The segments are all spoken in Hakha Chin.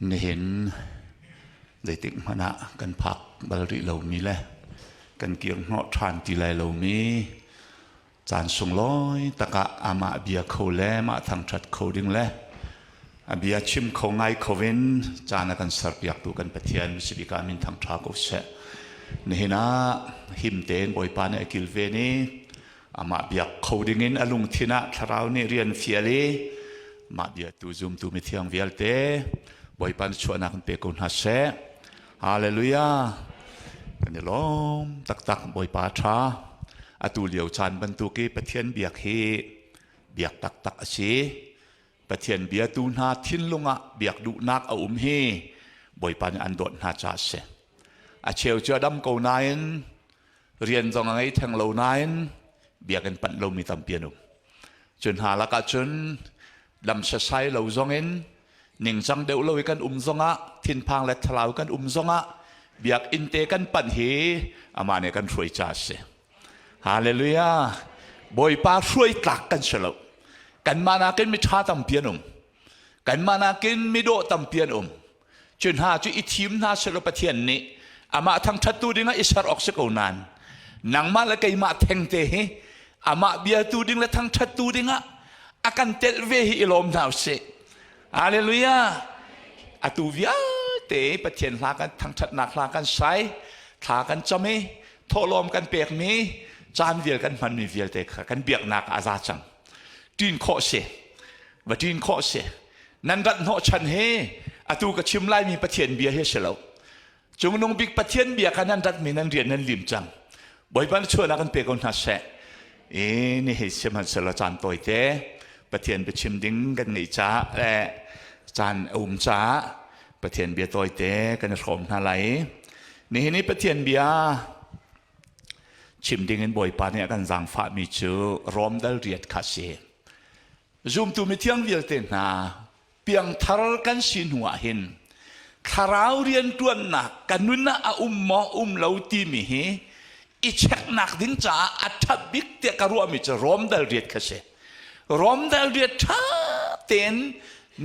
Nihin zeitik hmanh ah kan phak bal rih lomi le kan kir hnawh ṭhan ti lai lomi caan sunglawi takah amah bia kho le mah thangṭhat kho ding le a bia chim kho ngai kho in caan a kan serpiaktu kan Pathian sibik ah min thangṭha ko seh. Nihin ah him tein Bawipa nih a kilven i amah biak kho dingin a lungthin ah thlarau nih rian fial i mah biatu zumtu mithiang vialte Bawipa nih chuahnak in pe ko hna seh. Hallelujah. Kan i lawm taktak Bawipa ṭha. Atu lio caan bantuk i Pathian biak hi biak taktak a si. Pathian biatu hna thinlung ah biak duhnak a um hi Bawipa nih an dawt hna caah a si. A cheu cu a dam ko nain rian zong a ngei theng lo nain biakinn panh lomi tampi an um. Cu hna lakah cun lam sasai lo zongin ningcang deuh lo i kan um zongah thinphang le thlarau kan um zongah biakinn te kan panh hi amah nih kan hruai ca a si. Hallelujah! Bawipa hruai tlak kan si lo. Kanmah nakin miṭha tampi an um. Kanmah nakin midawh tampi an um. Cu hna cu i thim hna selaw Pathian nih amah thangṭhattu dingah i ser awk si ko nain nangmah le keimah thengte hi amah biatu ding le thangṭhattu dingah a kan telh ve hi i lawm hna usih. Hallelujah! Atu vialte Pathian hla kan thangṭhatnak hla kan sai, thla kan cam i thawhlawm kan pekmi caan vial kan hmanmi vialte kha kan biaknak ah a za cang. Ṭin khawh si. Va ṭin khawh si. Nan rat hnawhchan hi atu ka chim laimi Pathian bia hi a si lo. Cungnung bik Pathian bia kha nan ratmi nan rian nan lim cang. Bawipa na chuahnak kan pe ko hna seh. E ni hei sihmanhsehlaw caan tawite Pathian biachim ding kan ngeih caah le caan a um caah Pathian bia tawite kan i hrawm hna lai. Nihin i Pathian bia chim ding in Bawipa nih a kan zaangfahmi cu Rom dal riat kha a si. Zumtu mithiang vialte hna piangthar kan si hnu ah hin thlarau rianṭuannak ka nun ah a um maw um lo timi hi i cheknak ding caah a ṭha bik tiah ka ruahmi cu Rom dal riat kha si. Rom dal riat ṭha tein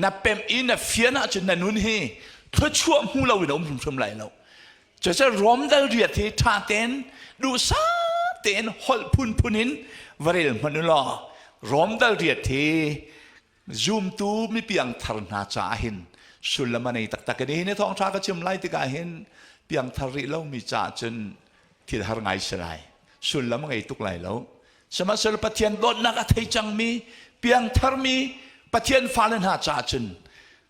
na pemh i na fian ahcun na nun hi thluachuah hmu lo in a um hrimhrim lai lo. Cucu Rom dal riat hi ṭha tein duhsah tein holh phunphun in va rel hmanh u law Rom dal riat hi zumtu mipiangthar hna caah hin sullam a nei taktak. Ni hin thawngṭha ka chim lai tikah hin piangthar rih lomi caah cun thil har ngai si lai. Sullam a ngei tuk lai lo. Sihmanhsehlaw Pathian dawtnak a thei cangmi piangtharmi Pathian fale hna caah cun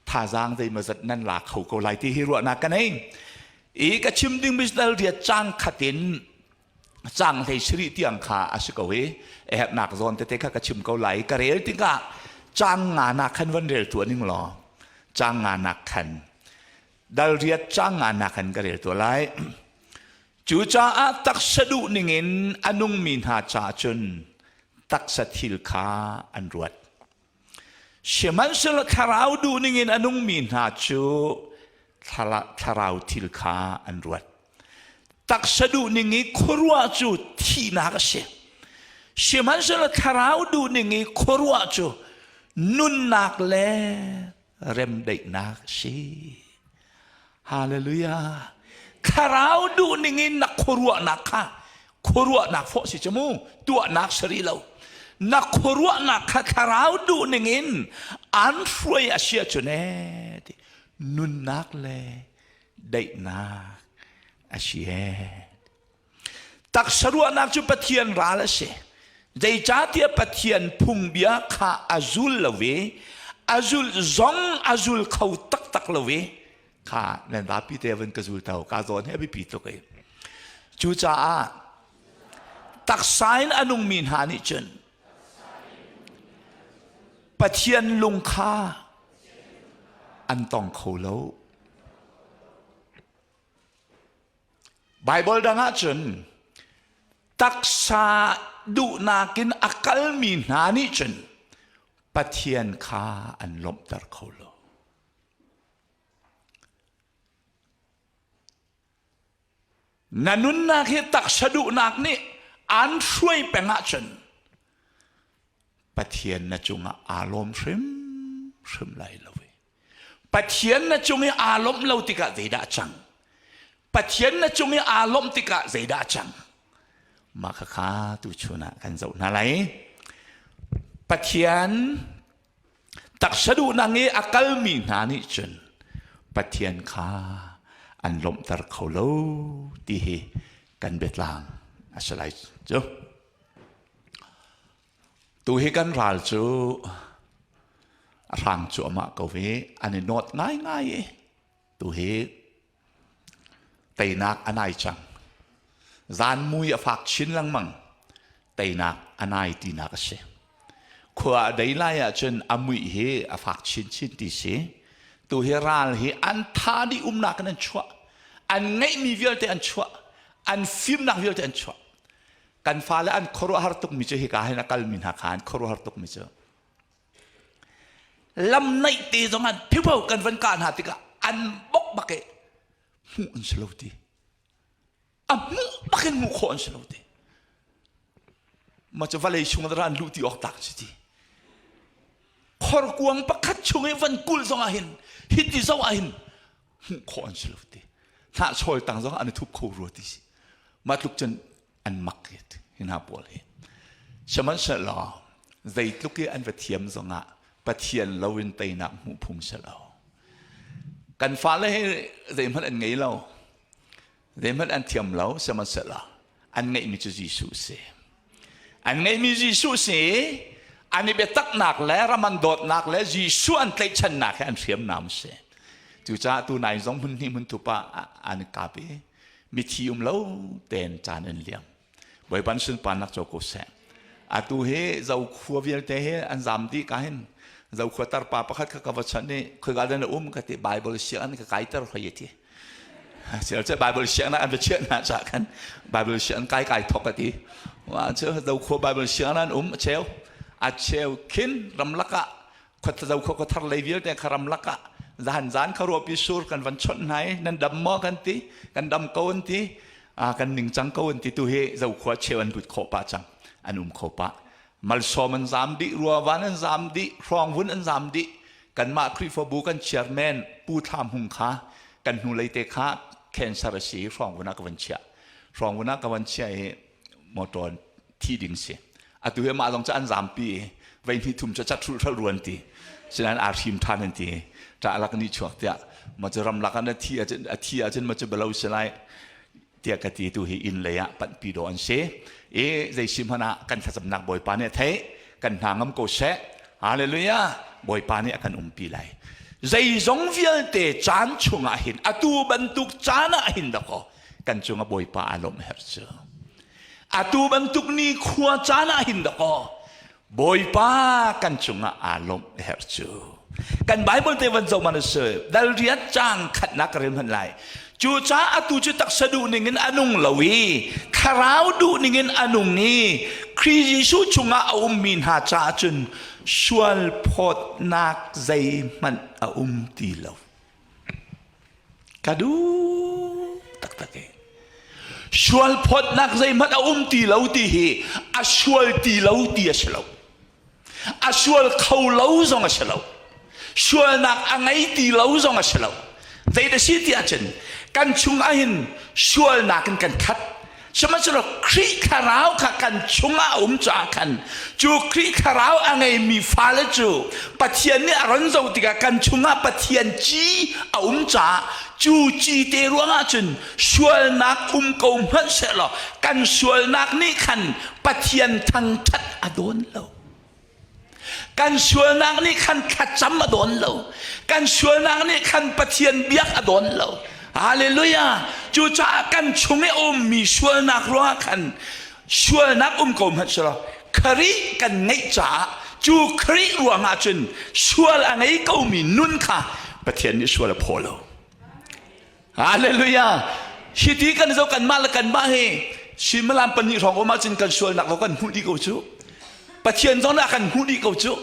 thazaang zeimawzat nan la kho ko lai ti hi ruahnak ka nei i ka chim ding missionary riat cang khat in cang hlei siri tiang kha a si ko i herhnak zawn tete kha ka chim ko lai ka rel tikah cang nga nak khan van rel tu ning law cang nga nak khan dal riat cang nga nak khan ka rel tu lai cucaah taksa duh ningin a nungmi hna caah cun taksa thil kha an ruat Sihmanhsehlaw thlarau duhning in a nungmi hna cu thlarau thil kha an ruat. Taksa duhning i khuaruah cu thihnak a si. Sihmanhsehlaw thlarau duhning i khuaruah cu nunnak le remdaihnak a si. Hallelujah. Thlarau duhning in na khuaruahnak kha khuaruahnak fawh si cu mu tuahnak sari lo. Na khuaruahnak kha thlarau duhning in an hruai a si ahcun ee ti nunnak le daihnak a si ee. Taksa ruahnak cu Pathian ral a si. Zeicahtiah Pathian phungbia kha a zul lo i a zul zong a zul kho taktak lo i kha nan vapi te van ka zul to ka zawn he biapi tuk i cucaah taksa in a nungmi hna nih cun Pathian lung kha an tong kho lo. Baibal dang ahcun taksa duhnak in a kalmi hna nih cun Pathian kha an lawmhter kho lo. Na nunnak hi taksa duhnak nih an hruai peng ahcun Pathian na cungah aa lawm hrimhrim lai lo. Pathian na cung i aa lawmh lo tikah zeidah a cang? Pathian na cung i aa lawmh tikah zeidah a cang? Mah khakha tuchun ah kan zoh hna lai. Pathian taksa duhnak i a kalmi hna nih cun Pathian kha an lawmhter kho lo ti hi kan biatlang a si lai cu. Tu hi kan ral cu a hrang cuahmah ko i an i nawt ngaingai i tu hi teinak a nai cang. Zan mui a fak chin lengmang. Teinak a nai tinak a si. Khua a dei lai ahcun a muih hi a fak chinchin ti si. Tu hi ral hi an tha dih umnak in an chuah. An ngeihmi vialte an chuah. An fimnak vialte an chuah. Kan fale an khuaruahhar tukmi cu hika hin a kalmi hna kha an khuaruahhar tukmi cu lam naih te zong an phipo kan van kah hna tikah an bok bak i hmuh an si lo ti a hmuh bak in hmuh khawh an si lo ti ma cu vawlei chung ah an luh ti awk tak si ti khorkuang pakhat chung i van kul zong ah hin hiti zong ah hin hmuh khawh an si lo ti hnahchawl tang zong an i thup kho rua ti si mah tluk cun an mak hi hna pawl hi sihmanhsehlaw zeitluk i an va thiam zongah Pathian lo in teinak hmuh phung si lo kan fale hi zeihmanh an ngei lo zeihmanh an thiam lo sihmanhsehlaw an ngeihmi cu Jesuh si an ngeihmi Jesuh si an i biataknak le ram an dawtnak le Jesuh an tlaihchannak hi an hriamnam si cucaah tu nai zong hmun hnih hmun thup ah an kap i mithi um lo tein caan an liam Bawipa sunparnak co ko seh atu hi zokhua vialte hi an zam dih ka hin zokhua tarpa pakhat kha ka va chanh i khoika dah na um ka ti Bible sianginn ka kaiter hoi ti Sial che Bible siang an va chiah hna cha khan Bible siang kai kai thok ati wa chu zokhua Bible siang an um cheu a cheu khin ramlak ah khuat zo kho thar lei vialte kha ramlak ah zan zan kha ruahpi sur kan van chawnh hna i nan dam maw kan ti kan dam ko an ti kan ningcang ko an ti tu hi zokhua cheu an lut khawh pah cang an um kho pah malsawm an zam dih ruavan an zam dih hrawngvun an zam dih kanmah Khrihfabu kan chairman Pu Thlam Hung kha kan hnulei te kha cancer a si hrawngvun ah ka van chiah hrawngvun ah ka van chiah i motor thi ding si atu hi mah zong cu an zampi i vei hnih thum cu cat hrulh hralh ruan ti sinain aa hrim ṭhan an ti ṭah lak ni chuak tiah ma cu ramlak an a thi ahcun a thi ahcun ma cu belo si lai tiah ka ti tu hi inn lei ah panhpi dawh an si i zei si hmanh ah kan thlacamnak Bawipa nih a theih kan hna ngam ko seh hallelujah Bawipa nih a kan umpi lai zeizong vialte caan chungah hin atu bantuk caan ah hin dakaw kan cungah Bawipa aa lawmh herh cu atu bantuk ni khua caan ah hin dakaw Bawipa kan cungah aa lawmh herh cu kan Bible te van zoh man si dal riat cang khatnak ka rel hmanh lai cucaah atu cu taksa duh ning in a nung lo i thlarau duh ning in a nung i Khrih Jesuh chungah a ummi hna caah cun sual phawtnak zeihmanh a um ti lo Ka duh taktak e. Sual phawtnak zeihmanh a um ti lo ti hi a sual ti lo ti a si lo. A sual kho lo zong a si lo. Sualnak a ngei ti lo zong a si lo. Zei da si ti ahcun kan chung ahhin sualnak in kan khat. Sihmanhsehlaw Khrih thlarau kha kan chungah a um caah khan cu Khrih thlarau a ngeimi fale cu Pathian nih a ron zoh tikah kan chungah Pathian ci a um caah cu ci te ruangah cun sualnak um ko hmanh sehlaw kan sualnak nih khan Pathian thangṭhat a dawn lo. Kan sualnak nih khan thlacam a dawn lo. Kan sualnak nih khan Pathian biak a dawn lo. Hallelujah! Cucaah kan chung i a ummi sualnak ruangah khan sualnak um ko hmanh selaw Khrih kan ngeih caah cu Khrih ruangah cun sual a ngei komi nun kha Pathian nih sual a phaw lo. Hallelujah! Hiti kan zo kanmah le kanmah hi suimilam pahnih hrawng um ahcun kan sualnak lo kan hmuh dih ko cu. Pathian zong nih a kan hmuh dih ko cu.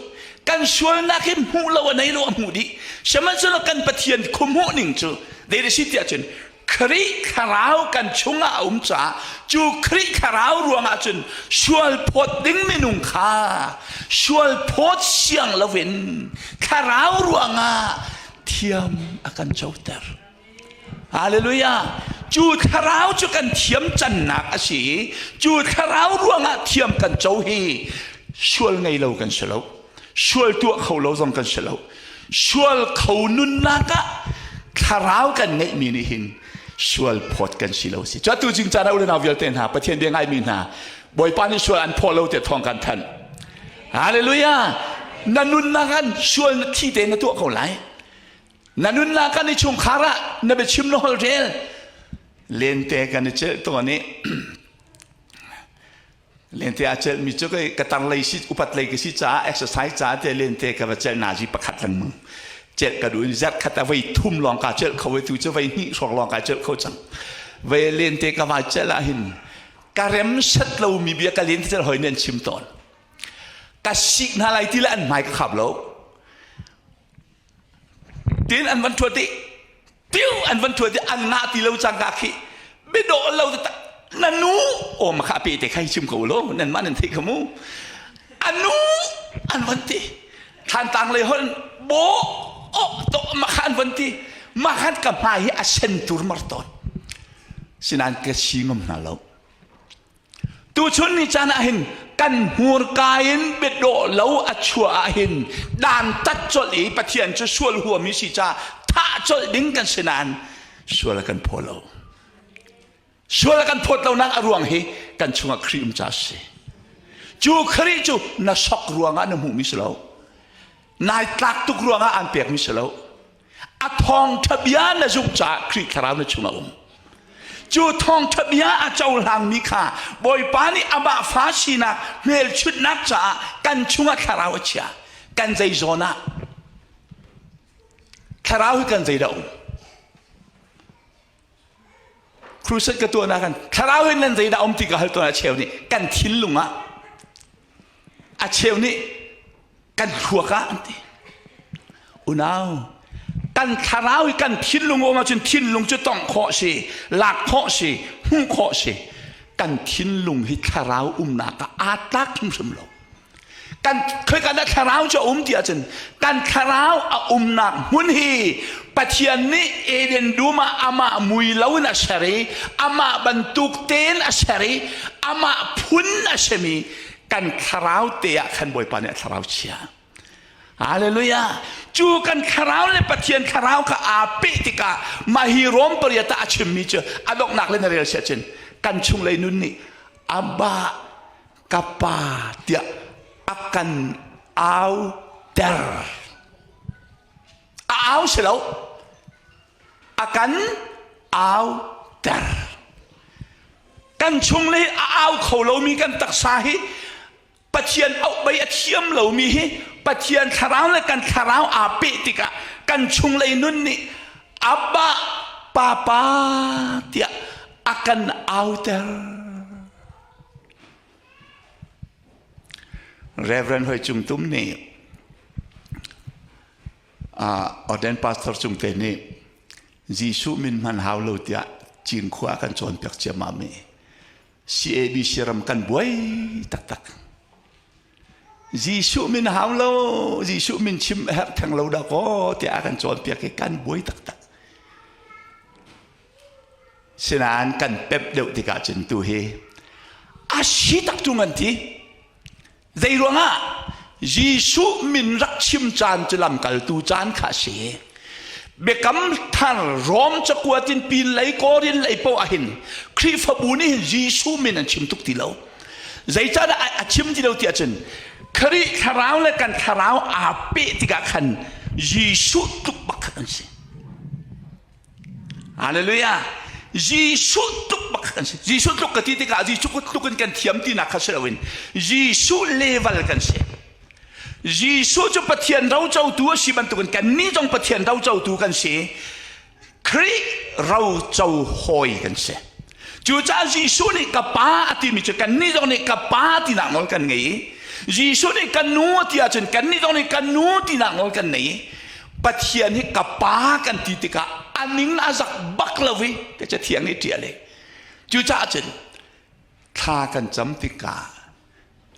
Kan sualnak hi hmuh lo a nei lo a hmuh dih. Sihmanhsehlaw kan Pathian khuhmuh ning cu zei si tiah cun Khrih thlarau kan chungah a um caah cu Khrih thlarau ruangah cun sual phawt ding minung kha sual phawt siang loin thlarau ruangah. Thiam a kan coter. Hallelujah! Cu thlarau cu kan thiam cannak a si i cu thlarau ruangah thiam kan co hi sual ngei lo kan si lo. Sual tuah kho lo zong kan si lo. Sual kho nunnak ah thlarau kan ngeihmi nih hin sual phawt kan si lo si. Cu atu jing caan ah u le nau vialte hna Pathian bia ngaimi hna Bawipa nih sual an phaw lo tiah thawng kan thanh. Hallelujah! Na nunnak an sual na thi te na tuah ko lai. Na nunnak kan i chungkhar ah na biachim na holh rel. Lente kan i celh tawn i lente a celhmi cu ka tar lei si upat lei ka si caah exercise caah te lente ka va celh nazi pakhat lengmang celh ka duh in zarh khat a vei thum lawng ka celh kho tu cu vei hnih hrawk lawng ka celh kho cang vei lente ka vai celh ah hin ka rem set lomi bia ka lente celh hoi nih an chim tawn ka sik hna lai ti le an hmai ka khap lo Tin an van ṭhuat i tiu an van ṭhuat i an ngah ti lo cangka khi biadawh lo tak na nu aw ma kha pe te kha hi chim ko lo nan mah nan theih kha mu a nu an van ti thlantlang lei hon bo oh to ma kha an van ti ma khan ka hmai hi a sen tur mar tawn sinain ka si ngam hna lo Tuchun ni caan ah hin kan hmurka in biadawh lo a chuah ah hin dantat colh i Pathian cu sual huami si caah thah colh ding kan si nain sual a kan phaw lo. Sual a kan phawt lonak a ruang hi kan chungah Khrih um ca a si. Cu Khrih cu na sok ruangah na hmuhmi si lo. Nai tlak tuk ruangah aan pekmi si lo. A thawngṭha bia na zumh caah Khrih thlarau na chungah um. Cu thawngṭha bia a cohlangmi kha Bawipa nih amah fa sinak hmelchunhnak caah kan chungah thlarau a chia. Kan zei zawn ah thlarau hi kan zeidah um? Crusade ka tuahnak kan thlarau in nan zeidah um ti ka hal tawn a cheu nih kan thinlung ah a cheu nih kan thluak ah an ti unau kan thlarau i kan thinlung um ahcun thinlung cu tongh khawh si lak khawh si hmuh khawh si kan thinlung hi thlarau umnak ah aa tlak hrimhrim lo kan khoika dah thlarau cu a um ti ahcun kan thlarau a umnak hmun hi Pathian nih Eden dum ah amah mui lo in a ser i amah bantuk tein a ser i amah phun a simi kan thlarau te ah khan Bawipa nih a thlarau chia. Hallelujah. Cu kan thlarau le Pathian thlarau kha aa peh tikah mah hi Rom pariat ah a chimmi cu a donghnak le na rel siah cun kan chunglei nun nih Abba ka pa tiah a kan auter. A au si lo. A kan auter. Kan chung le a au kho lomi kan taksa hi Pathian auh bei a thiam lomi hi Pathian thlarau le kan thlarau aa peh tikah kan chunglei nun nih Abba Papa tiah a kan auter. Reverend Hoi Cung Tum nih uh, Orden Pastor Cung Te nih Jesuh min hman hau lo tiah Cinkhua kan cawnpiak ciammam i CABC ram kan buai taktak. Jesuh min hau lo, Jesuh min chim herh theng lo dah kaw tiah kan cawnpiak i kan buai taktak. Sinain kan pep deuh tikah cun tu hi a si tak tung an ti. Zei ruangah Jesuh min rak chim caan cu lamkaltu caan kha a si. Biakam thar Rom cakuat in pin lei Korin lei poah hin Khrihfabu nih hin Jesuh min an chim tuk ti lo. Zeicahdah a chim ti lo ti ahcun Khrih thlarau le kan thlarau aa peh tikah khan Jesuh tluk bak kha kan si. Hallelujah. Jesuh tluk bak kan si. Jesuh tluk ka ti tikah Jesuh tluk in kan thiam tinak kha si loin Jesuh level kan si. Jesuh cu Pathian rocotu a si bantukin kannih zong Pathian rocotu kan si. Khrih roco hawi kan si. Cucaah Jesuh nih ka pa a timi cu kannih zong nih ka pa tinak nawl kan ngei i Jesuh nih ka nu a ti ahcun kannih zong nih ka nu tinak nawl kan nei i Pathian hi ka pa kan ti tikah a ning a zak bak lo i ka cathiang nih ṭial i cucaah cun thla kan cam tikah.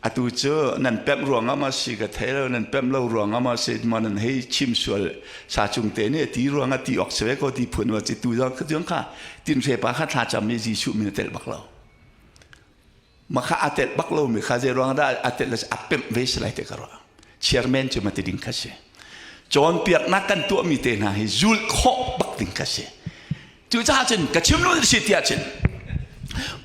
Atu cu nan pemh ruangah ma si ka thei lo, nan pemh lo ruangah ma si ma nan hei chim sual sa cung te nih ti ruangah ti awk si ve ko ti phun wa ci tu zong ka kha tin hre pa kha thla cam mi Jesuh min a telh bak lo. Ma kha a telh bak lo mi kha zei ruang dah a telh a pemh ve si lai te ka ruah. Chairman cu ma ti ding kha si. Cawnpiaknak kan tuahmi te hna hi zulh khawh bak ding kha si. Cucaah cun ka chim lu si tiah cun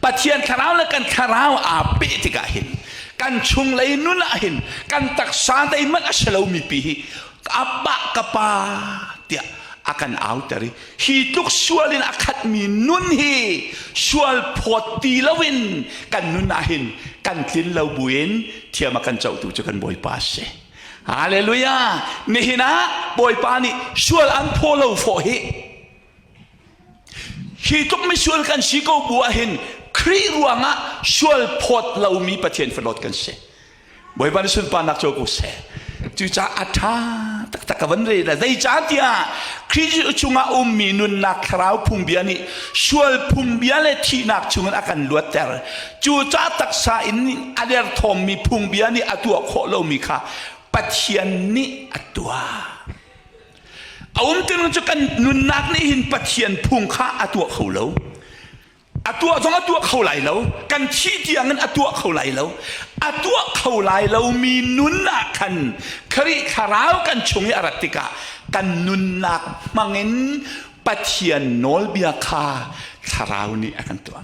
Pathian thlarau le kan thlarau aa peh tikah hin kan chunglei nun ah hin kan taksa zeihmanh a si lomi pi hi abba ka pa tiah a kan auter i hi tluk sual in a khatmi nun hi sual phawt ti loin kan nun ah hin kan tlin lo buin thiam a kan cohtu cu kan Bawipa a si. Hallelujah! Nihin ah Bawipa nih sual an phaw lo fawh hi Hi tluk misual kan si ko bu ahhin Khrih ruangah sual phawt lomi Pathian falawt kan si. Bawipa nih sunparnak co ko seh. Cucaah a ṭha taktak ka van rel. Zeicahtiah Khrih chungah ummi nunnak thlarau phungbia nih sual phungbia le thihnak chungin a kan luatter. Cucaah taksa in a derthawmmi phungbia nih a tuah khawh lomi kha Pathian nih a tuah. A um ti cu kan nunnak nih hin Pathian phung kha a tuah kho lo. A tuah zong a tuah kho lai lo. Kan thih tiang in a tuah kho lai lo. A tuah kho lai lomi nun ah khan Khrih thlarau kan chung i a rat tikah kan nunnak hmangin Pathian nawlbia kha thlarau nih a kan tuah.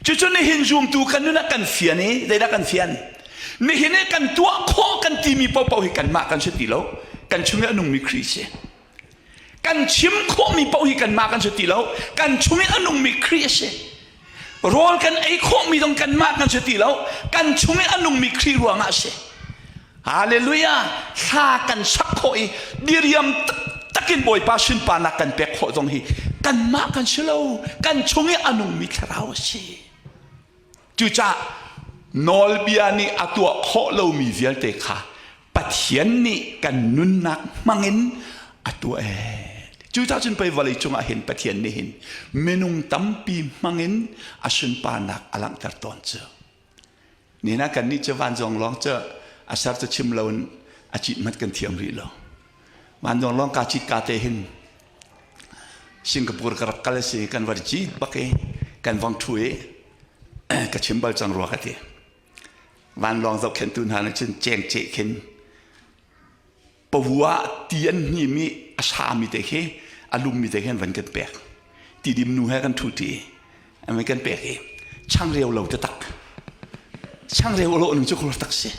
Cucu nihin zumtu kan nun ah kan fian i zeidah kan fian? Nihin i kan tuah khawh kan timi paohpaoh hi kanmah kan si ti lo. Kan chung i a nungmi Khrih si. Kan chim khawhmi paoh hi kanmah kan si ti lo. Kan chung i a nungmi Khrih a si. Rawl kan ei khawhmi zong kanmah kan si ti lo. Kan chung i a nungmi Khrih ruangah a si. Hallelujah! Thla kan sak khawh i diriam taktak in Bawipa sunparnak kan pek khawh zong hi kanmah kan si lo, kan chung i a nungmi thlarau a si. Cucaah nawlbia nih a tuah khawh lomi vialte kha Pathian nih kan nunnak hmangin a tuah ee. Cucaah cun pei vawlei cungah hin Pathian nih hin minung tampi hmangin a sunparnak a langhter tawn cu. Nina kannih cu vanzawng lawng cu a ser cu chim lo in a cit hmanh kan thiam rih lo. Vanzawng lawng kaa cit ka te hin Singapore ka rak kal si kan var cit bak i kan vong ṭhu i ka chim bal cang rua ka ti. Vanlawng zohkhenhtu hna nih cun cengceh khin Pawua ti an hnim i a sami te khi a lummi te khi an van kan pek. Tidim nu he kan ṭhu ṭi. An van kan pek i changreu lo taktak. Changreu lo ning cu khur tak si.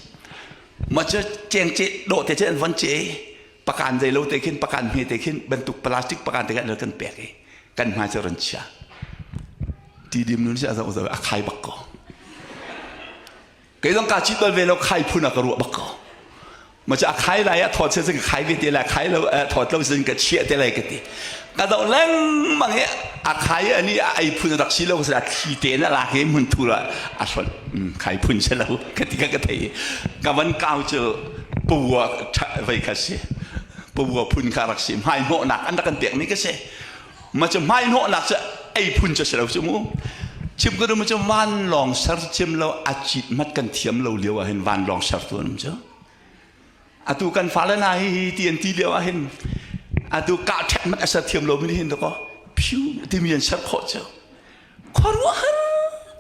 Mah cu cengce dawh te cu an van ce i pakan zei lo te khin pakan hme te khin bantuk plastic pakan te khin an kan pek i kan hmai cu ran chia. Tidim nu nih a zoh zoh a khai bak ko. Kei zong kaa cit bal ve lo khai phun ah ka ruah bak ko. Ma cu a khai lai ah thawt se ka khai ve te lai khai lo thawt lo sin ka chiah te lai ka ti. Ka zoh lengmang i a khai ani a ei phun rak si lo ka a thli te na lak i mun thu a hron khai phun se lo ka ti ka ka thei ka van kau cu pawua vei kha si pawua phun kha rak si hmai hnawhnak an rak kan pek mi ka si Ma cu hmaihnawhnak cu ei phun cu si lo cu mu. Chim ka dum cu vanlawng ser cim lo a cit mat kan thiam lo lio ah hin vanlawng sertu an um cu. Atu kan fale hna hi hi ti an ti lio ah hin atu kah ṭhek mat a ser thiam lo mi hin dakaw phiu timi an ser khawh cu. Khuaruahhar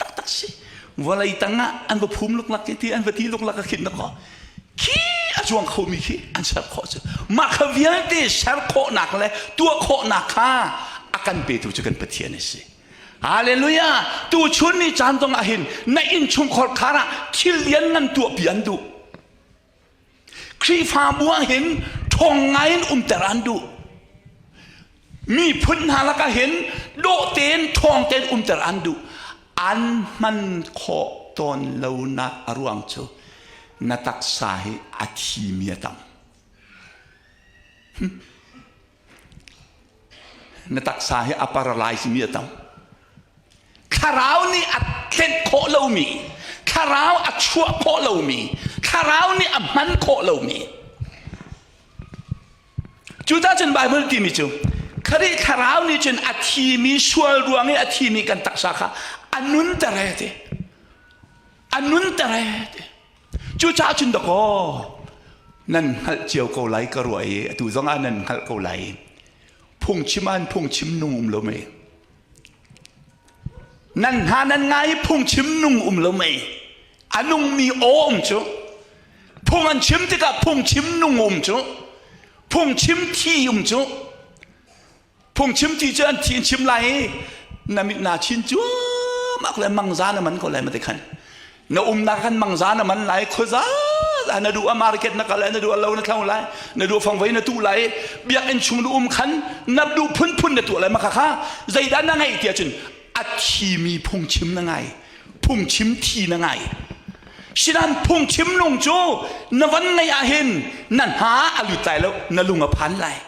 taktak si. Vawlei tangah an va phum luklak ti an va ti luklak a khin dakaw khi a cuang khomi khi an ser khawh cu mah kha vialte ser khawhnak le tuah khawhnak kha a kan petu cu kan Pathian a si. Hallelujah! Tu chun ni caan zong ah hin na innchungkhar khar ah thil lian ngan tuahpi an duh. Khrihfabu ah hin ṭhawng ngai in umter an duh. Miphun hna lakah hin dawh tein ṭhawng tein umter an duh. An hman khawh tawn lonak a ruang cu na taksa hi a thimi a tam. Na taksa hi a paralyze mi a tam. Thlarau nih a tlenh khawh lomi, thlarau a chuah khawh lomi, thlarau nih a hman khawh lomi. Cucaah cun Bible timi cu Khrih thlarau nih cun a thimi sual ruang i a thimi kan taksa kha a nunter he ti. A nun. nunter e ti. Cucaah cun dakaw nan hngalh cio ko lai ka ruah i atu zong ah nan hngalh ko lai. Phungchim ah phungchim nung um lo mei. Nan hna nan ngai i phungchim nung um lo mei. A nungmi aw um cu. Phung an chim tikah phungchim nung um cu. Phungchim thi um cu. Phungchim ti cu an thi in chim lai i na mit naa chin cuahmah le mangza na man ko lai ma ti khan na umnak khan mangza na man lai khuaza na duh a market na kal lai na duh a lo na thlo lai na duh fangvei na tuh lai biakinn chung na um khan na duh phunphun na tuah lai ma kha kha zeidah na ngeih tiah cun a thimi phungchim na ngai phungchim thi na ngai sinan phungchim nung cu na van ngeih ah hin na hna a lut lai lo na lung a phan lai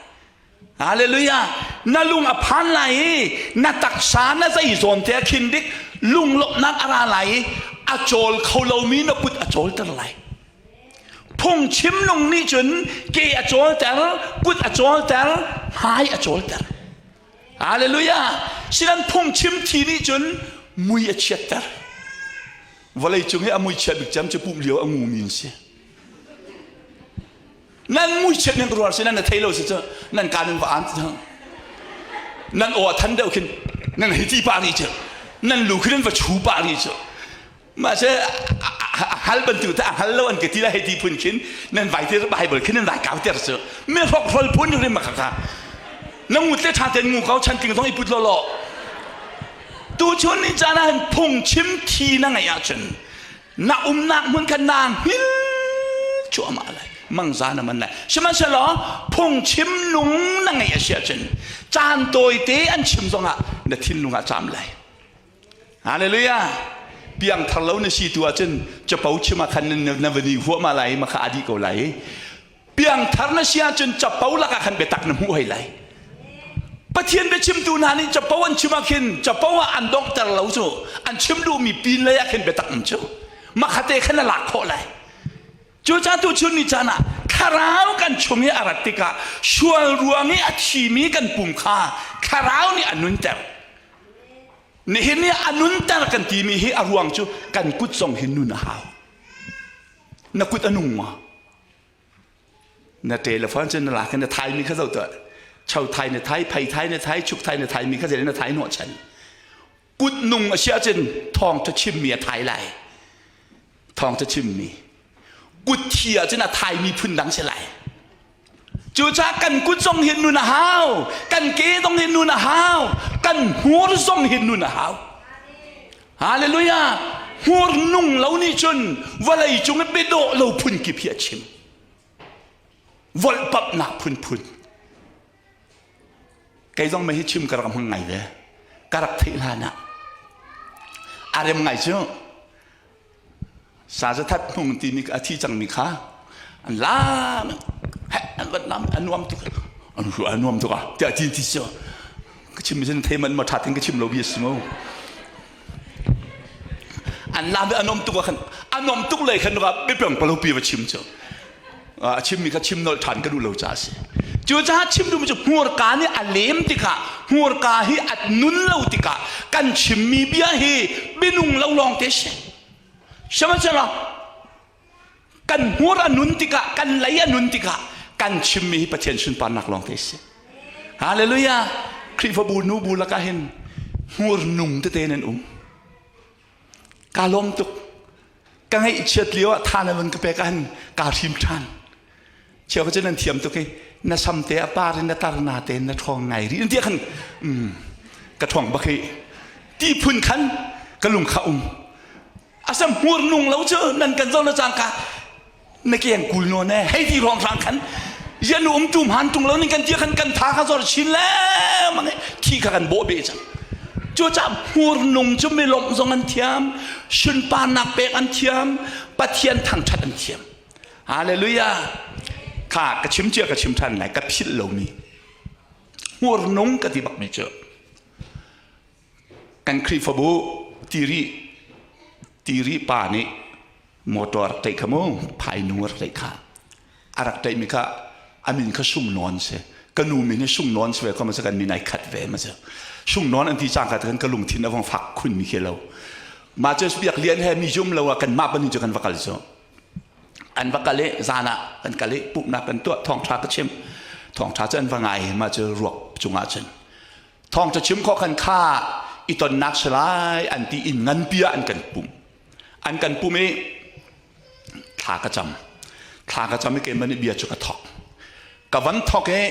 Hallelujah! Na lung a phan lai i na taksa na zei zawn te a khin dik lunglawmhnak a ra lai i a cawl kho lomi na kut a cawlter lai. Phungchim lung nih cun ke a cawlter, kut a cawlter, hmai a cawlter. Hallelujah! Sinan phungchim thi nih cun mui a chiatter. Vawlei cung i a mui chiat bik cem cu pumh lio a ngumi an si. Nan muichiat ning ruar si nan na thei lo si cu nan ka nan va an ti nan aw a than deuh khin nan hei ti pah rih cu nan lu khi nan va chu pah rih cu mahse a hal bantuk te a hal lo an ka ti la hei ti phun khin nan vai te Bible khin nan vai kau ter cu mi hrokhrol phun rim ma kha kha na ngut le tha ten ngu kau chan tling zong i put lo lo tu chun ni caan ah hin phungchim thi na ngeih ahcun Na umnak hmun kha naa hngil cuahmah lai. Mangza na man lai. Sihmanhsehlaw phungchim nung na ngeih a si ahcun caan tawite an chim zongah na thinlung ah caam lai. Hallelujah. Piangthar lo na si tu ahcun capo chim ah khan na va ni huahmah lai i ma kha a dih ko lai. Piangthar na si ahcun capo lakah khan biatak na hmuh hoi lai. Pathian biachimtu hna nih capo an chim ah khin capo ah an donghter lo cu an chim duhmi pin lei ah khin biatak um cu makhate khan na lak khawh lai. Cucaah tuchun ni caan ah thlarau kan chung i a rat tikah sual ruang i a thimi kan pum kha thlarau nih a nunter. Nihin ni a nunter kan timi hi a ruang cu kan kut zong hi nun a hau. Na kut a nung maw? Na telephone cu na lak in na thai mi kha zoh tuah. Cho thai na thai, phei thai na thai, chuk thai na thai mi kha zei na thai hnawh chan. Kut nung a si ahcun thawng tha chim mi a thai lai. Thawng tha chim mi. Kut thi ahcun a thai mi phun dang si lai. Cucaah kan kut zong hin nun a hau, kan ke zong hin nun a hau, kan hmur zong hin nun a hau. Hallelujah! Hmur nung lo nih cun vawlei cung i biadawh lo phun kip hi a chim. Volhpamhnak phunphun. Kei zong mei hi chim ka rak hmang ngai ve. Ka rak theih hlan ah. A rem ngai cu. Sa zathat hmung timi a thi cangmi kha an lam an van lam a nuam tuk an a nuam tuk ah tiah ti ti cu ka chim mi thei man ma tha tin ka chim lo bi si mo an lam a nuam tuk ah khan a nuam tuk lei khan ka biapang palo pi va chim cu a chimmi kha chim nolh ṭhan ka duh lo caah a si. Cucaah chim duhmi cu hmurka nih a lem tikah hmurka hi a nun lo tikah kan chimmi bia hi minung lo lawng te si. Sihmanhsehlaw kan hmur a nun tikah kan lei a nun tikah kan chimmi hi Pathian sunparnak lawng te si. Hallelujah! Khrihfabu nu bu lakah hin hmur nung tete nan um. Ka lawm tuk. Ka ngaihchiat lio ah tha na vun ka pek ahhin kaa hrim ṭhan. Cheu cu nan thiam tuk i na samte a par in na tar na tein na ṭhawng ngai rih tiah khan ka ṭhawng bak hi ti phun khan ka lung kha um. Asam hmur nung lo cu nan kan zoh le cangka na keng kul nawn e hei ti ruang hrang khan yan um tum han tung lo ning kan tia khan kan tha kha zor chin le mang thi kha kan bawh be cang cu ca hmur nung cu mi lawmh zong an thiam sunparnak pek an thiam pathian thangthat an thiam hallelujah kha ka chim cia ka chim than lai ka philh lomi hmur nung ka ti bak mi cu kan Khrihfabu tiri tiri pa nih motor rak tlaih kha mu phainu rak tlaih kha a rak tlaihmi kha a min kha sungnawn si ka nu min hi sungnawn si ve ko ma kan min ai khat ve ma sungnawn an ti cang ka kan ka lungthin a vong fak khun mi khi lo. Mah cu biak lian he mi zum lo ah kan mah panin cu kan va kal cu. An va kal i zan ah kan kal i pumhnak kan tuah thawngṭha ka chim. Thawngṭha cu an va ngai mah cu ruak cungah cun. Thawngṭha chim khawh khan kha i tonnak si lai an ti inn nganpi ah an kan pumh. An kan pumh i thla ka cam. Thla ka cam i keimah nih bia cu ka thawk. Ka van thawk i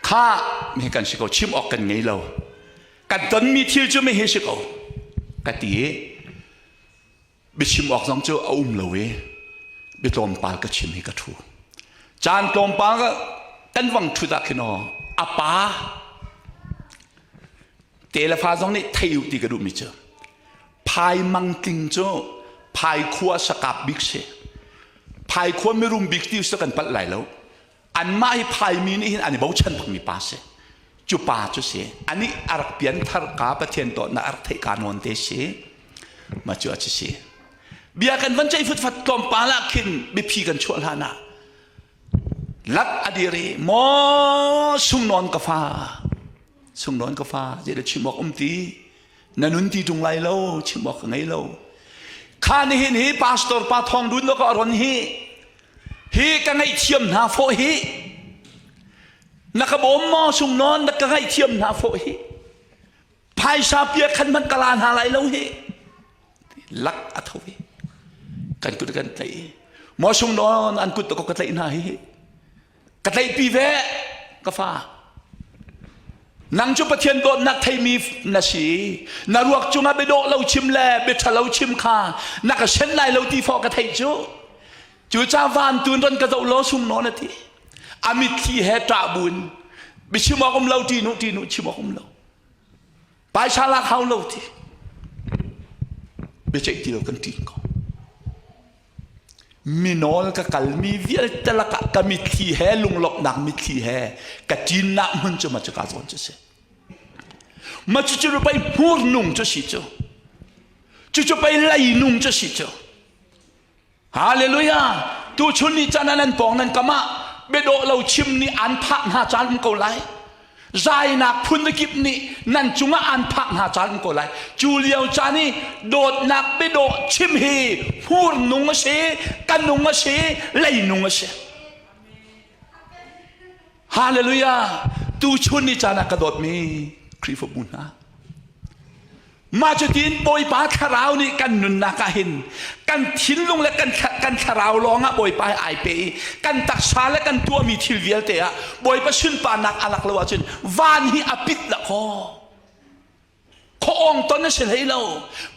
kha mi kan si ko chim awk kan ngei lo. Kan tonmi thil cu mi hi si ko ka ti i biachim awk zong cu a um lo i bia tlawmpal ka chim hi ka ṭhu. Caan tlawmpal kan vang ṭhut ah khin aw a pa te le fa zong nih thei u ti ka duhmi cu phai mang tling cu phai khua sakap bik si phai khua mirum bik ti su kan palh lai lo anmah hi phaimi nih hin an i bochan bakmi pa si cu pa cu si ani a rak pian thar ka pathian dawtnak a rak theih ka nawn te si ma cu a ci si bia kan van ceih futfat tlawmpal ah khin biaphi kan chuah hlan ah lak a dir i maw sungnawn ka fa sungnawn ka fa zei chim awk um ti na nun ti ṭung lai lo chim awk ka ngei lo kha nihin hi pastor pa thong dun lo ka ron hi Hi ka ngaihthiam hna fawh hi na ka bawm maw sungnawn na ka ngaihthiam hna fawh hi phaisa pia khan hmanh ka la hna lai lo hi lak a tho hi kan kut kan tlaih maw sungnawn an kut ka tlaih hna hi ka tlaihpi ve ka fa Nang cu Pathian dawtnak theimi na si. Na ruak cungah biadawh lo chim le biaṭha lo chim kha na ka sen lai lo ti fawh ka theih cu. Cucaah van tun ron ka zoh law sung nawn a ti. A mitthli he ṭah buin biachim awk um lo ṭihnu ṭihnu chim awk um lo. Paisa lak hau lo ti. Biaceih ti lo kan ṭih ko. Minawl ka kalmi vialte lakah ka mitthli he lunglawmhnak mitthli he ka ṭinnak hmun cu ma cuka zawn cu si. Ma cucu pei hmur nung cu si cu. Cucu pei lei nung cu si cu. Hallelujah! Tuchun ni caan ah nan pawng nan kam ah biadawh lo chim nih an phah hna caan um ko lai. Zainak phun kip nih nan cungah an phak hna caan um ko lai. Cu lio caan i dawtnak biadawh chim hi hmur nung a si, ka nung a si, lei nung a si. Hallelujah! Tuchun ni caan ah ka dawtmi Khrihfabu hna. Mah cutin Bawipa thlarau nih kan nunnak ah hin kan thinlung le kan, kan thlarau lawngah Bawipa he ai pe i kan taksa le kan tuahmi thil vialte ah Bawipa sunparnak a lak lo ahcun van hi a pit la khaw. Khuaawng ton a si hlei lo.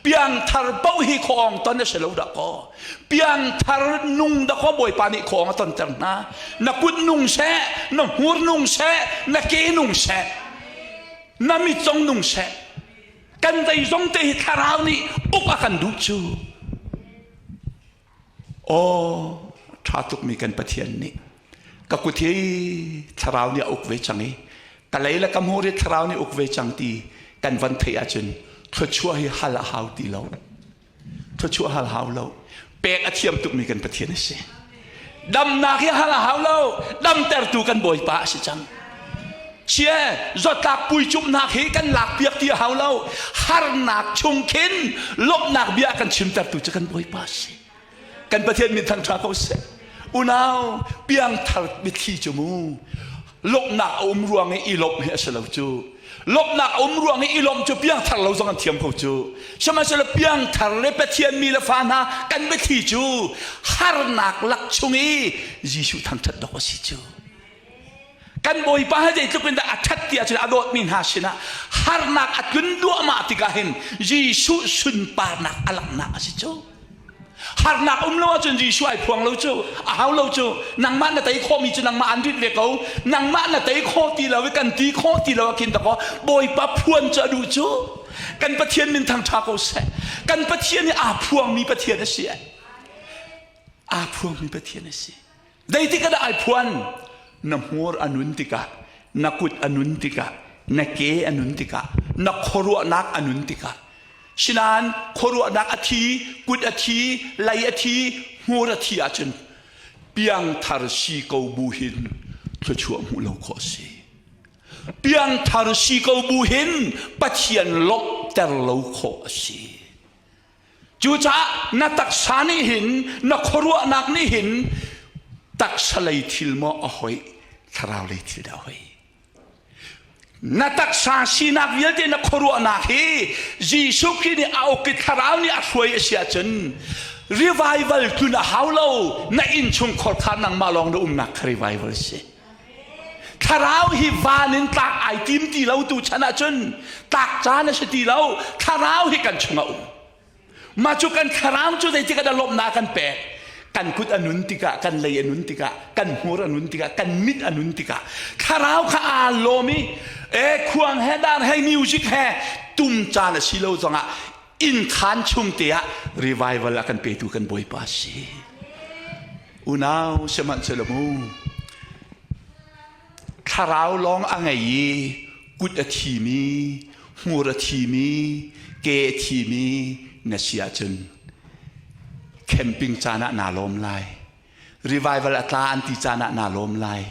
Piangthar paoh hi khuaawng ton a si lo dah kaw. Piangthar nung dah kaw Bawipa nih khuaawng a tonter hna. Na kut nung seh, na hmur nung seh, na ke nung seh, na mit zong nung seh. Kan zeizong te hi thlarau nih uk a kan duh cu. Aw, ṭha tukmi kan Pathian nih ka kut hi thlarau nih a uk ve cang i ka lei le ka hmur hi thlarau nih uk ve cang ti kan van theih ahcun thluachuah hi hal a hau ti lo. Thluachuah hal hau lo. Pek a thiam tukmi kan Pathian a si. Damnak hi hal a hau lo. Damtertu kan Bawipa a si cang. Cie zawtlak puicumnak hi kan lakpiak ti a hau lo. Harnak chung khin lawmhnak bia kan chimtertu cu kan Bawipa a si. Kan Pathian min thangṭha ko seh. Unau piangthar mitthli cu mu lawmhnak a um ruang i i lawmh hi a si lo cu. Lawmhnak a um ruang i i lawmh cu piangthar lo zong an thiam ko cu. Sihmanhsehlaw piangthar le Pathian mi le fa hna kan biathli cu harnak lak chung i Jesuh thangṭhat dawk a si cu. Kan Bawipa hi zeitluk in dah a ṭhat ti ahcun a dawtmi hna sinah harnak a tlun duahmah tikah hin Jesuh sunparnak a langhnak a si cu. Harnak um lo ahcun Jesuh ai phuang lo cu, a hau lo cu. Nangmah na tei khawhmi cu nangmah an rit ve ko. Nangmah na tei khawh ti lo i kan ti khawh ti lo ah khin dakaw Bawipa phuan cu a duh cu. Kan Pathian min thangṭha ko seh. Kan Pathian hi aa phuangmi Pathian a si. Aa phuangmi Pathian a si. Zeitik ah dah ai phuan? Na hmur a nun tikah, na kut a nun tikah, na ke a nun tikah, na khuaruahnak a nun tikah. Sinain khuaruahnak a thi, kut a thi, lei a thi, hmur a thi ahcun piangthar si ko bu hin thluachuah hmuh lo khawh a si. Piangthar si ko bu hin Pathian lawmhter lo khawh a si. Cucaah na taksa nih hin na khuaruahnak nih hin taksa lei thil maw a hoih thlarau lei thil dah a hoih? Na taksa sinak vialte na khuaruahnak hi Jesuh Khrih nih a uk i thlarau nih a hruai a si ahcun revival tlun a hau lo na innchung khorkha nangmah lawng na umnak kha revival si. Thlarau hi van in tlak ai tim ti lo tu chan ahcun tlak caan a si ti lo thlarau hi kan chungah um. Mah cu kan thlarau cu zeitik ah dah lawmhnak kan pek? Kan kut a nun tikah, kan lei a nun tikah, kan hmur a nun tikah, kan mit a nun tikah thlarau kha aa lawm i e khuang he dar he music he tum caan a si lo zongah inn khaan chung te ah revival a kan petu kan Bawipa a si. Unau sihmanhsehlaw mu Thlarau lawng a ngei i kut a thimi, hmur a thimi, ke a thimi na si ahcun camping caan ah naa lawm lai. Revival a tla an ti caan ah naa lawm lai.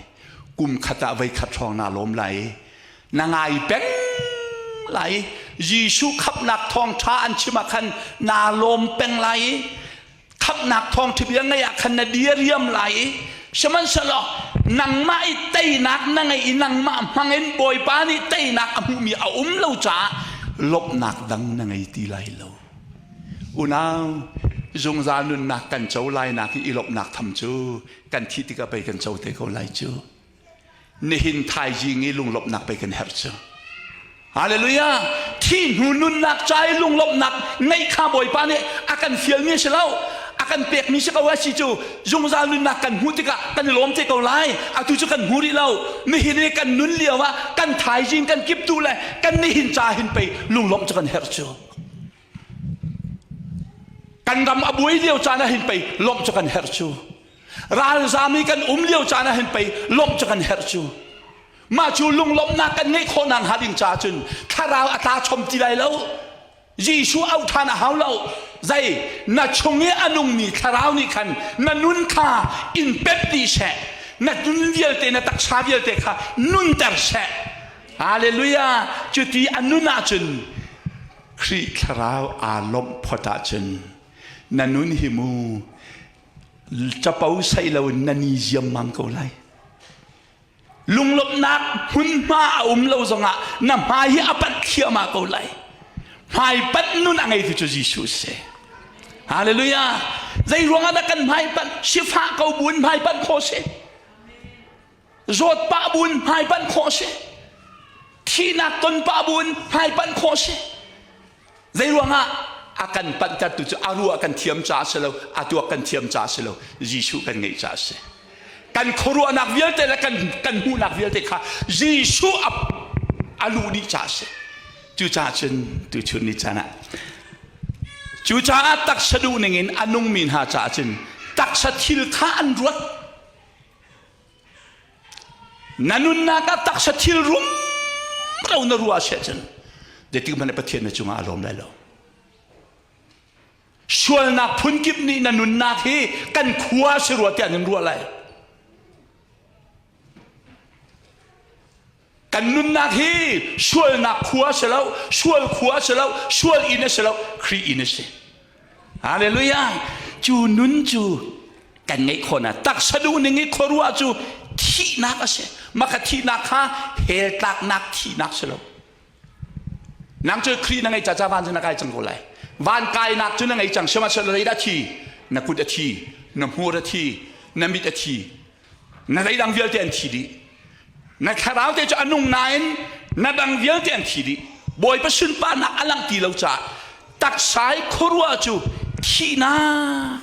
Kum khat ah voi khat hrawng naa lawm lai i na ngai peng lai. Jesuh khamhnak thawngṭha an chim ah khan naa lawm peng lai i khamhnak thawngṭha bia ngeih ah khan na diriam lai i sihmanhsehlaw nangmah i teinak na ngeih i nangmah hmangin Bawipa nih teinak a hmuhmi a um lo caah lawmhnak dang na ngei ti lai lo. Unau, zungzal nunnak kan co lainak i i lawmhnak tham cu kan thih tikah pei kan co te ko lai cu. Nihin thaizing i lunglawmhnak pei kan herh cu. Hallelujah! Thi hnu nunnak ca i lunglawmhnak ngeih kha Bawipa nih a kan fialmi a si lo. A kan pekmi si ko a si cu zungzal nunnak kan hmuh tikah kan i lawm te ko lai. Atu cu kan hmu rih lo. Nihin i kan nun lio ah kan thaizing kan kiptu le kan nihin ca hin pei lunglawmh cu kan herh cu. Kan ram a buai lio caan ah hin pei lawmh cu kan herh cu. Ralzam i kan um lio caan ah hin pei lawmh cu kan herh cu. Mah cu lunglawmhnak kan ngeih khawh nakhnga ding caah cun thlarau a tla chom ti lai lo. Jesuh auh ṭhan a hau lo. Zei na chung i a nungmi thlarau nih khan na nun kha in pep dih seh. Na nun vialte na taksa vialte kha nunter seh. Hallelujah! Cuti a nun ahcun Khrih thlarau aa lawmh phot ahcun na nun hi mu capo saih loin na ni ziammam ko lai. Lunglawmhnak hmunhma a um lo zongah na hmai hi a panh thliahmah ko lai. Hmai panh nun a ngeitu cu Jesuh si. Hallelujah! Zei ruangah dah kan hmai panh? Sifah ko buin hmai panh khawh si. Zawt pah buin hmai panh khawh si. Thihnak ton pah buin hmai panh khawh si. Zei ruangah a kan panhtertu cu a ruah kan thiam caah si lo, a tuak kan thiam caah si lo, Jesuh kan ngeih caah a si. Kan khuaruahnak vialte le kan, kan hmuhnak vialte kha Jesuh a, a luh dih caah a si. Cucaah cun tuchun ni caan ah cucaah taksa duh ningin a nungmi hna caah cun taksa thil kha an ruat. Na nunnak ah taksa thil rumro na ruah si ahcun zeitik hmanh Pathian na cungah a lawm lai lo. Sualnak phunkip nih na nunnak hi kan khua si rua tiah nan ruah lai. Kan nunnak hi sualnak khua si lo, sual khua si lo, sual inn a si lo, Khrih inn a si. Hallelujah! Cu nun cu kan ngeih khawhnak taksa duhning i khuaruah cu thihnak a si. Mah kha thihnak kha hell tlaknak thihnak si lo. Nang cu Khrih na ngeih caah van cu na kai cang ko lai. Van kainak cu na ngei cang sihmanhsehlaw zeidah thi? Na kut a thi, na hmur a thi, na mit a thi, na leidang vialte an thi dih na thlarau te cu a nung nain na dang vialte an thi dih bawipa sunparnak a langh ti lo caah taksa i khuaruah cu thihnak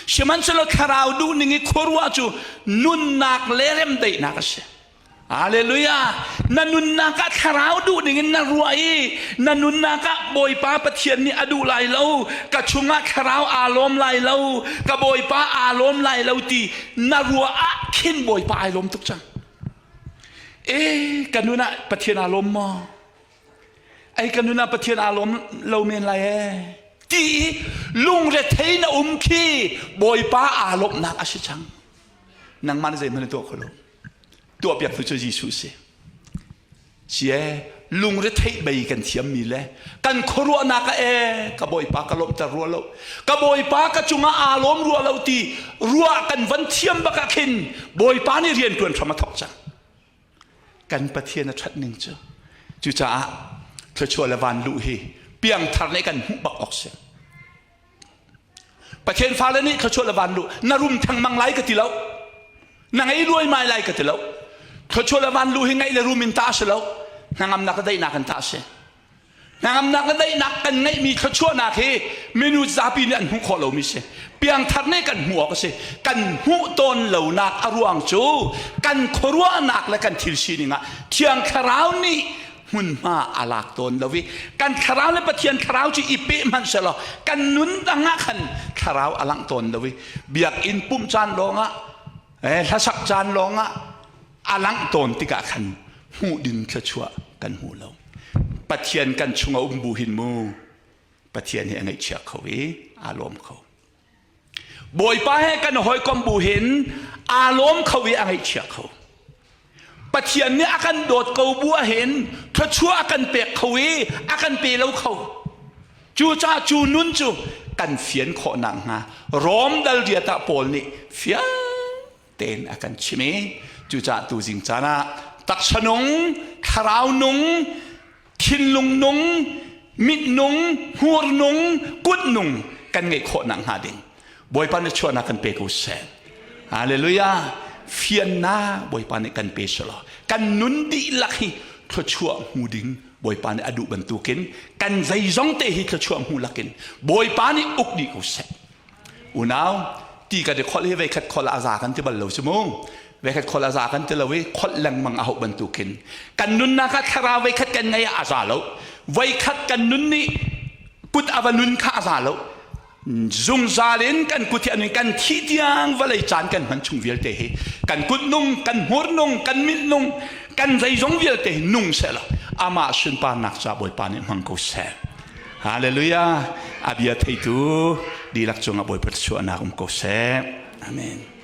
sihmanhsehlaw thlarau duhning i khuaruah cu nunnak le remdaihnak a si Hallelujah! Na nunnak ah thlarau duh ding in na ruah i na nunnak ah Bawipa Pathian nih a duh lai lo, ka chungah thlarau aa lawm lai lo, ka Bawipa aa lawm lai lo ti na ruah ah khin Bawipa ai lawm tuk cang. E, ka nun ah Pathian aa lawm maw? Ei ka nun ah Pathian aa lawm lo men lai ee. Ti i lungrethei na um khi Bawipa aa lawmhnak a si cang. Nangmah na zeihmanh na tuah kho lo. Tuahpiaktu cu Jesuh si. Sie. lungretheih bei kan thiammi le kan khuaruahnak ah ee ka bawipa ka lawmhter rua lo ka bawipa ka cungah aa lawm rua lo ti ruah kan van thiam bak ah khin bawipa nih rian ṭuan hram a thawk cang. Kan Pathian a ṭhat ning cu. Cucaah thluachuah le van luh hi piangthar nih kan hmuh bak awk si. Pathian fale nih thluachuah le van luh na rum thengmang lai ka ti lo. Na ngei luaimai lai ka ti lo. Thluachuah le van luh hi ngeih le rum in ta si lo. Hnangamnak le daihnak in ta si. Hnangamnak le daihnak kan ngeihmi thluachuahnak hi minu zapi nih an hmuh khawh lomi si. Piangthar nih kan hmuh awk a si. Kan hmuh tawn lonak a ruang cu kan khuaruahnak le kan thil sining ah Thiang Thlarau nih hmunhma a lak tawn lo i kan thlarau le Pathian thlarau cu i peh hmanh selaw kan nun dang ah khan thlarau a langh tawn lo i biakinn pumh caan lawngah hlasak caan lawngah a langh tawn tikah khan hmuh ding thluachuah kan hmu lo. Pathian kan chung a um bu hin mu Pathian hi a ngaihchia kho i aa lawm kho. Bawipa he kan hawikom bu hin aa lawm kho i a ngaihchia kho. Pathian nih a kan dawt ko bu ahhin thluachuah a kan pek kho i a kan pe lo kho. Cucaah cu nun cu kan fian khawh nakhnga Rom dal riat ah Paul nih fiang tein a kan chim i cucaah tuzing caan ah taksa nung, thlarau nung, thinlung nung, mit nung, hmur nung, kut nung kan ngeih khawh nakhnga ding Bawipa nih chuahnak kan pe ko seh. Hallelujah. Fiannak Bawipa nih kan pe selaw kan nun dihlak hi thluachuah hmu ding Bawipa nih a duh bantukin kan zeizong te hi thluachuah hmu lakin Bawipa nih uk dih ko seh. Unau, ti kan i kholh hi veikhat kholh ah a za kan ti bal lo si mu. Veikhat kholh a za kan ti lo i kholh lengmang a hauh bantukin kan nunnak ah thlarau veikhat kan ngei ah a za lo. Veikhat kan nun nih kut a va nun kha a za lo. Zungzal in kan kut hi a nun kan thih tiang vawlei caan kan hman chung vialte hi kan kut nung, kan hmur nung, kan mit nung, kan zeizong vialte hi nung seh law amah sunparnak ca Bawipa nih hmang ko seh. Hallelujah. A bia theitu dihlak cungah Bawipa thluachuahnak um ko seh. Amen.